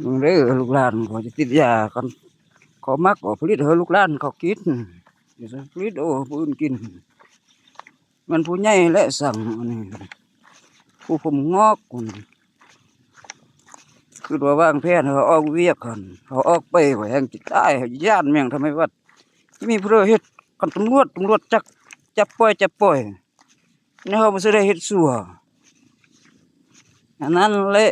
ເບິ່ງເດີ ລູກຫຼານເຂົາຈະຕິດຢາ ຄັນເຂົາມັກກໍຜະລິດໃຫ້ລູກຫຼານເຂົາກິນ ຢ່າໄປຜະລິດໂອ້ຜູ້ອື່ນກິນ. ແມ່ນຜູ້ໃຫຍ່ແຫຼະສັ່ງອັນນີ້ ຜູ້ຜົມງອກພຸ້ນ ຄິດວ່າວາງແຜນເຮົາອອກວຽກຫັ້ນ ເຮົາອອກໄປວ່າແຮ່ງຊິຕາຍ ຢ້ານແມ່ງທຳໄມວັດ ຊິມີຜູ້ໃດເຮັດ ຄັນຕຳຫຼວດ ຕຳຫຼວດຈັກ ຈັບປ່ອຍ ຈັບປ່ອຍ ແນວເຮົາບໍ່ຊິໄດ້ເຮັດຊົ່ວ ອັນນັ້ນແຫຼະ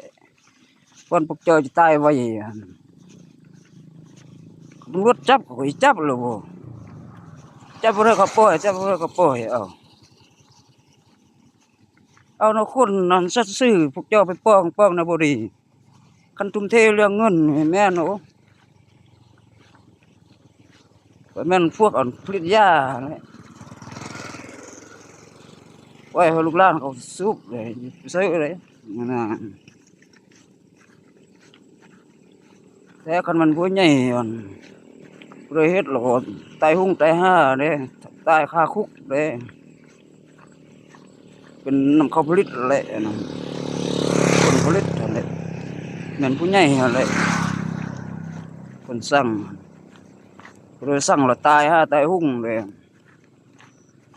ບ່ອນພວກເຈົ້າຈະຕາຍໄວຫັ້ນ ຕຳຫຼວດຈັບເຂົາກໍຊິຈັບແລ້ວບໍ່ ຈັບບໍ່ໄດ້ກໍປ່ອຍ ຈັບບໍ່ໄດ້ກໍປ່ອຍ ເອົາ ເອົາແນວຄົນນັ້ນສັດຊື່ ພວກເຈົ້າໄປປ້ອງ ປ້ອງແນວບໍ່ດີ ຄັນທຸ່ມເທເລື່ອງເງິນນີ້ແມ່ນ ໂອ້ ກໍແມ່ນພວກອັນຜະລິດຢາຫັ້ນແຫຼະ ໄວ້ໃຫ້ລູກຫຼານເຂົາສູບເລີຍ ຊື້ເລີຍ ນັ້ນນະ. ແຕ່ຄັນມັນຜູ້ໃຫຍ່ ອັນ ຜູ້ໃດເຮັດແລ້ວກໍຕາຍຮຸ້ງຕາຍຮ່າເດ້ ຕາຍຄາຄຸກເດ້ ເປັນນຳເຂົາຜະລິດຫັ້ນແຫຼະ ອັນນັ້ນ ຜົນຜະລິດຫັ້ນແຫຼະ ແມ່ນຜູ້ໃຫຍ່ຫັ້ນແຫຼະ ເພິ່ນສັ່ງ ຜູ້ໃດສັ່ງແລ້ວຕາຍຮ່າຕາຍຮຸ້ງເດ້.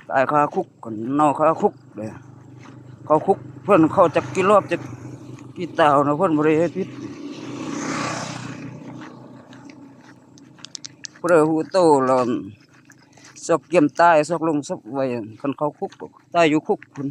ຕາຍຄາຄຸກ ເນົ່າຄາຄຸກເດ້ ເຂົ້າຄຸກ ເພິ່ນເຂົ້າຈັກກີ່ລອບຈັກກີ່ຕາວນະ ເພິ່ນບໍ່ໄດ້ເຮັດຜິດ ຜູ້ໃດຮູ້ໂຕແລ້ວ ຊອກກຽມຕາຍ ຊອກລົງສົບໄວ້ ຄັນເຂົ້າຄຸກກໍຕາຍຢູ່ຄຸກພຸ້ນ.